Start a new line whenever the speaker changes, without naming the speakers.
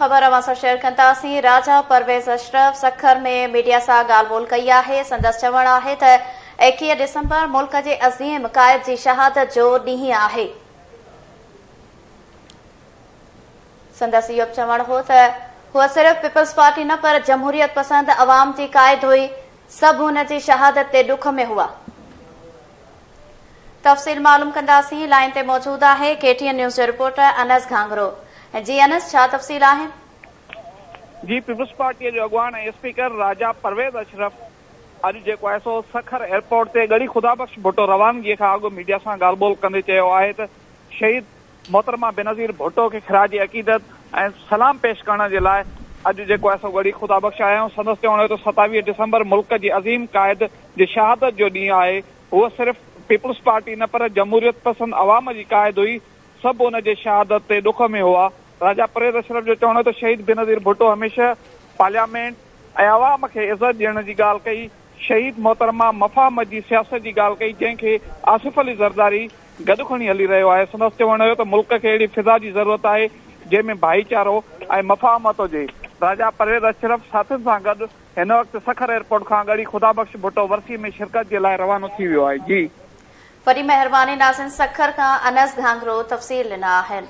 خبر اوهان سان شيئر ڪنداسين. راجا پرويز اشرف سکر ۾ ميڊيا سان ڳالهه ٻولهه ڪئي آهي. سندس چوڻ آهي ته 21 ڊسمبر ملڪ جي عظيم قائد جي شهادت جو ڏينهن آهي. سندس اهو به چوڻ هو ته هوء صرف پيپلز پارٽي نه پر جمهوريت پسند عوام جي قائد هئي، سڀ هن جي شهادت تي ڏک ۾ هئا. تفصيل معلوم ڪنداسين، لائين تي موجود آهي ڪي ٽي اين نيوز جو رپورٽر انس گهانگهرو. جي انس ڇا تفصيل آهن؟
جي پيپلز پارٽيء جو اڳواڻ ۽ اسپيڪر راجا پرويز اشرف اڄ جيڪو آهي سو سکر ايئرپورٽ تي ڳڙهي خدا بخش ڀٽو روانگيء کان اڳ ميڊيا سان ڳالهه ٻولهه ڪندي چيو آهي ته شهيد محترمه بينظير ڀٽو کي خراج عقيدت ۽ سلام پيش ڪرڻ جي لاء اڄ جيڪو آهي سو ڳڙهي خدا بخش آيا آهيون. سندس چوڻ هيو ته 27 ڊسمبر ملڪ جي عظيم قائد جي شهادت جو ڏينهن آهي، هوء صرف پيپلز پارٽي نه پر جمهوريت پسند عوام جي قائد هئي، سڀ ان جي شهادت تي ڏک ۾ هئا. راجا پرويز اشرف جو چوڻ هو ته شهيد بينظير ڀٽو هميشه پارليامينٽ ۽ عوام کي عزت ڏيڻ جي ڳالهه ڪئي، شهيد محترمه مفاهمت جي سياست جي ڳالهه ڪئي جنهن کي آصف علي زرداري گڏ کڻي هلي رهيو آهي. سندس چوڻ هيو ته ملڪ کي اهڙي فضا جي ضرورت آهي جنهن ۾ ڀائيچارو ۽ مفاهمت هجي. راجا پرويز اشرف ساٿين سان گڏ هن وقت سکر ايئرپورٽ کان ڳڙهي خدا بخش ڀٽو ورسي ۾ شرڪت جي لاء روانو ٿي ويو آهي. جي.
وڏي مهرباني ناظرين سکر کان انس گهانگهرو تفصيل ڏنا آهن.